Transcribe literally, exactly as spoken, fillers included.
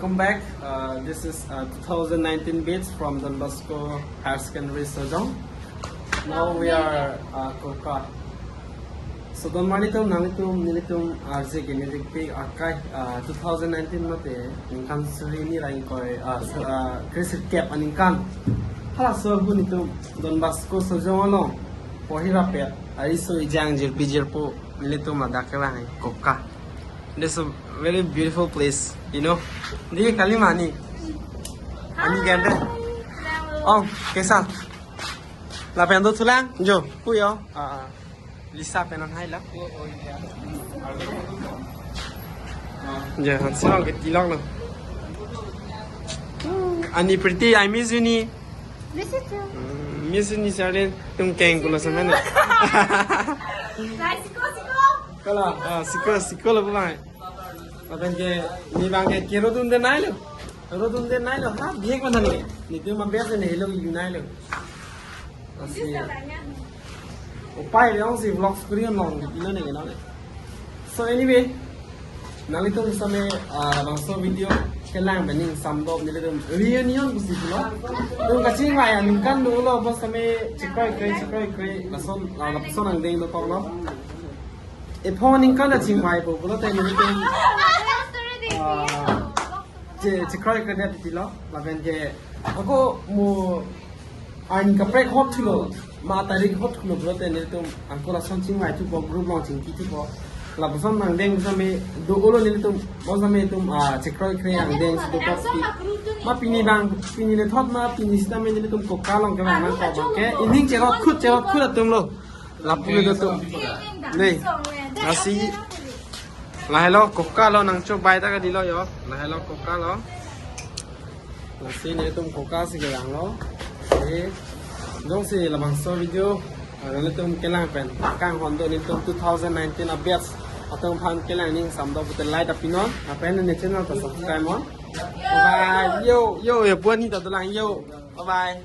Welcome back. Uh, this is uh, two thousand nineteen batch from Don Bosco Higher Secondary Sojong. Now we are uh, Koka. So don mani tum nangtum nelitum arje ke nelipi akai uh, two thousand nineteen mate ningkan suri ni rang koi uh, so, uh, kresirkep aningkan. Halaso ahut nelitum Don Bosco Sojong along pohirapet ari so ejang jirpi jirpo nelitum ladak kevang Koka. This is a very beautiful place, you know. Di kali mani. Ani ganda. Oh, kaisa? Lapen dothulang, jo, puyo. Ah, ah. Lisa pen an hai la. Jo, han silong ke tilong lo. Ani Pretty, I miss you ni. Miss you too. Mm, miss you ni, Charlene. Tum keng kulo samena. Lai, siko, siko. Kala, ah, siko, siko lo bang. Lapen ke, ni bang ke, kero dun de nai lo. Kero dun de nai lo. Ha, biek mana ni. Nelitum abes ne helo yu nai lo. Asi. Upai leong si vlogs kuri nong, ilo ne, ilo ne. So anyway, nanglitum same, ah, bangso video kelang pen ning samdop nelitum reunion pusi pulo. Tum kachingvai aningkan dolo, bos same chekroi kroi, chekroi kroi. Lason, ah, lason angdeng dokoklo. Ephong aningkan ta chingvaipo pulote nelitum, ah, che, chekroi kroi det titilo. Lapen ke ako mo ain kaprek hot thulo, ma tarik hot thulo pulote nelitum ako lason chingvai thupo, group along chingki thupo. Lapuson angdeng same do-olo nelitum, bos same tum, ah, chekroi kroi angdeng si dokok si. Ma pini bang, pini le thot ma pini sitame nelitum Koka along kevang nangkok abang ke, ening cherot khut, cherot khut atum lo. Lapu le dotum. Ne, lasi. Lahelo Koka lo, nangchobai ta kadilo yo. Lahelo Koka lo. Lasi nelitum Koka si kevang lo. Eh, jongsi labangso video, ah, nelitum kelang pen kanghon do nelitum two thousand nineteen abatch atum aphan kelang ning samdop pute like ta pinon. Lapen ne channel ta subscribe non. Bye bye. Yo, yo, yo, puan ni ta dolang yo. Bye bye.